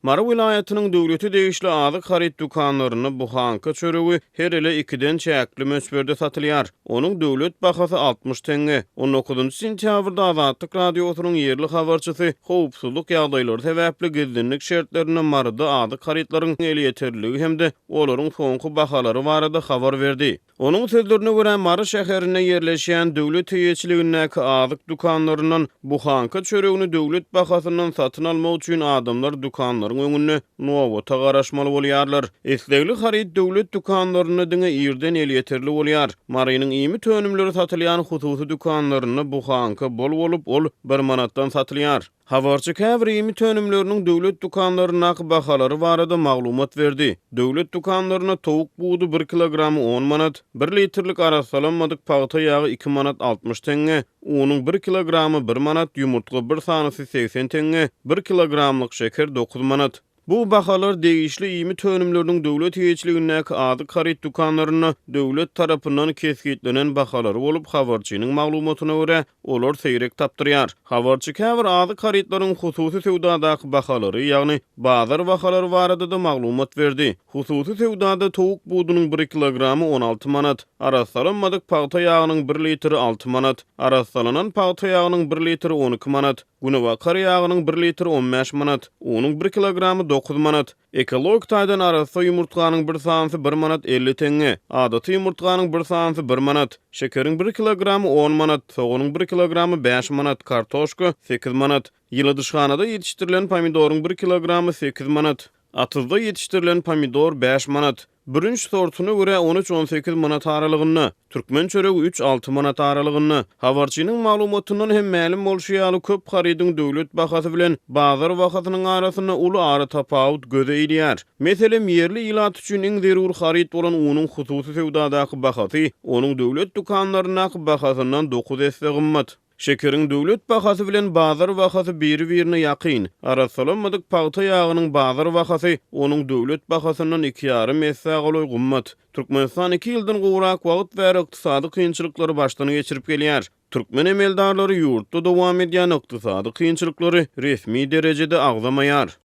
Mary welaýatynyň döwlete degişli azyk haryt dükanlarynda buhanka çöregi her ele ikiden çäkli möçberde satylýar. Onuň döwlet bahasy 60 teňňe. On dokuzynjy sentýabrda Azatlyk Radiosynyň ýerli habarçysy howpsuzlyk ýagdaýlary sebäpli gizlinlik şertlerinde Maryda azyk harytlaryň elýeterliligi hem-de olaryň soňky bahalary barada habar berdi. Onuň sözlerine görä, Mary şäherinde ýerleşýän döwlet eýeçiligindäki azyk dükanlaryndan buhanka çöregini döwlet bahasyndan satyn almak üçin adamlar dükanlaryň öňünde nobata garaşmaly bolýarlar. Islegli haryt döwlet dükanlarynda diňe irden elýeterli bolýar. Marynyň iýmit önümleri satylýan hususy dükanlarynda buhanka bol bolup, ol bir manatdan satylýar. Habarçy käbir iýmit önümleriniň döwlet dükanlaryndaky bahalary barada maglumat berdi. Döwlet dükanlarynda towuk budy bir kilogramy on manat, bir litrlik arassalanmadyk pagta ýagy iki manat 60 teňňe, unuň bir kilogramy bir manat, ýumurtga bir sanysy 80 teňňe, bir kilogramlyk şeker dokuz manat. Bu bahalar degişli iýmit önümleriniň döwlet eýeçiligindäki azyk haryt dükanlarynda döwlet tarapyndan kesgitlenen bahalary bolup, habarçynyň maglumatyna görä, olar seýrek tapdyrýar. Habarçy käbir azyk harytlaryň hususy söwdadaky bahalary, ýagny bazar bahalary barada-da maglumat berdi. Hususy söwdada towuk budunyň bir kilogramy 16 manat, arassalanmadyk pagta ýagynyň bir litri alty manat, arassalanan pagta ýagynyň bir litri 12 manat, Günebakar ýagynyň bir litri 15 manat, unuň bir kilogramy dokuz manat, ekologik taýdan arassa ýumurtganyň bir sanysy bir manat 50 teňňe, adaty ýumurtganyň bir sanysy bir manat, şekeriň bir kilogramy on manat, soganyň bir kilogramy bäş manat, kartoşka sekiz manat, ýyladyşhanada ýetişdirilen pomidoryň bir kilogramy sekiz manat, Atyzda ýetişdirilen pomidor bäş manat, bürünç sortuna görä on üç-on sekiz manat aralygynda, türkmen çöregi üç-alty manat aralygynda. Habarçynyň maglumatyndan hem mälim bolşy ýaly, köp harydyň döwlet bahasy bilen bazar bahasynyň arasynda uly aratapawut göze ilýär. Meselem, ýerli ilat üçin iň zerur haryt bolan unuň hususy söwdadaky bahasy onuň döwlet dükanlaryndaky bahasyndan dokuz esse gymmat. Şekeriň döwlet bahasy bilen bazar bahasy biri-birine ýakyn. Arassalanmadyk pagta ýagynyň bazar bahasy onuň döwlet bahasyndan iki ýarym essä golaý gymmat. Türkmenistan iki ýyldan gowrak wagt bäri ykdysady kynçylyklary başdan geçirip gelýär. Türkmen emeldarlary ýurtda dowam edýän ykdysady kynçylyklary resmi derejede agzamaýar.